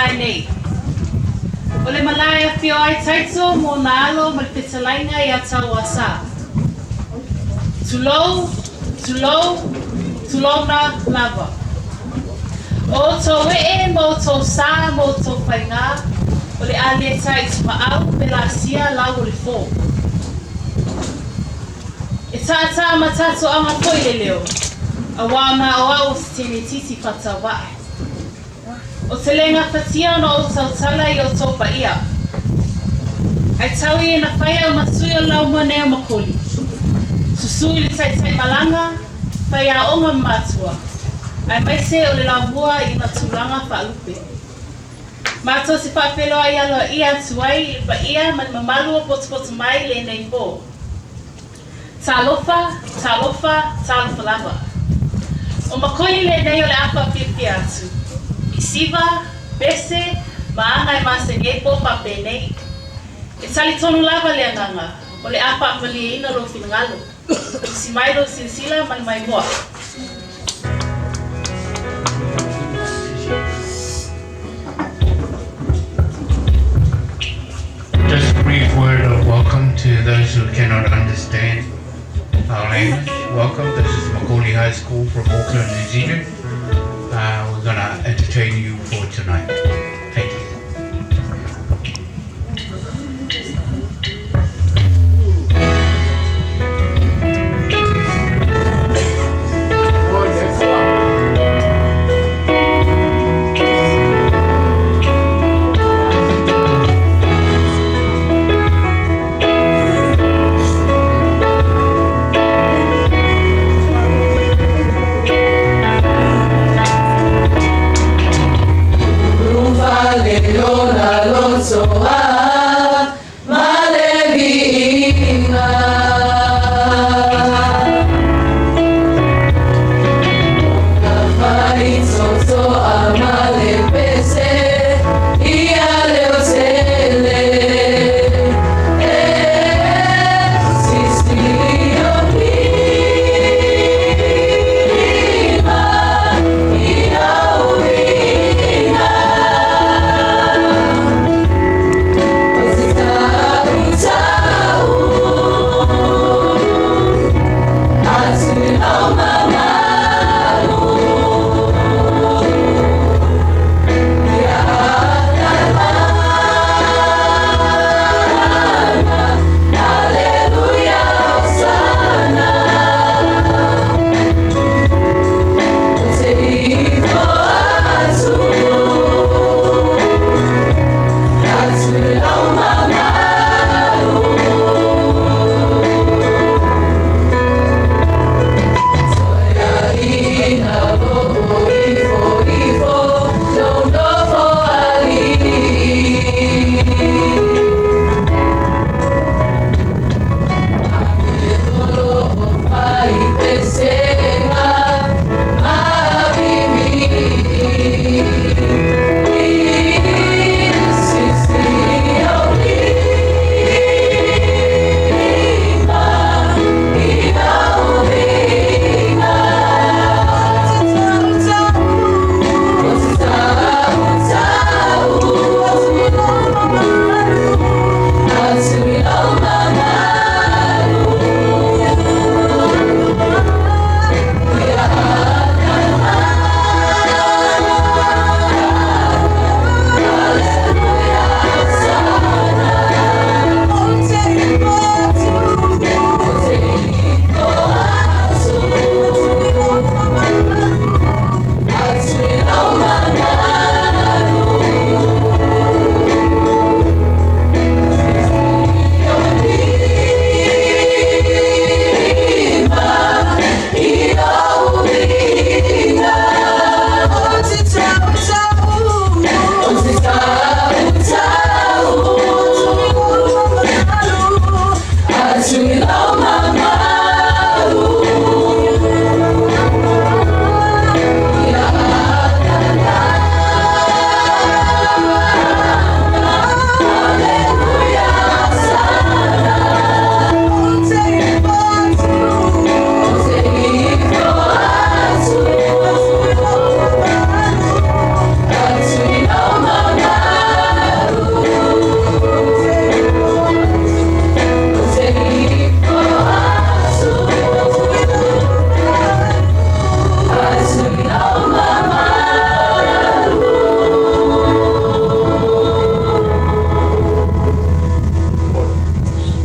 malae nei. O le malae e afio ai Taito ma ona alo ma le fetalaiga ia Tauasa. Tulou, tulou, tulouna lava. O outou ee ma outou sa ma outou faigā, o le a le taitumaau pe laasia lau o le fō. E taataa ma tatoaga foi le leo, auā na o au o se tenetiti faatauvaa. Ou te le gafatia ona ou tautala i outou paia. Ae tau ia ina fai au ma sui o le laumua nei o Makoli. Susu i le taitaimalaga, faiaoga ma matua, aemaise o le laumua i ona tulaga faalupe. Matou te faafeiloai aloaia atu ai i le paia ma le mamalu o potopoto mai i lenei pō. Talofa, talofa, talofa lava. O Makoli lenei o le a faafiafia atu i siva, pese ma aga e masani ai po o faapenei. E talitonu lava le agaga o le a faamalieina lou finagalo. Tusi mai lou silasila ma le maimoa. Just a brief word of welcome to those who cannot understand our language. Welcome. This is McAuley High School from Auckland, New Zealand. We're going to entertain you for tonight.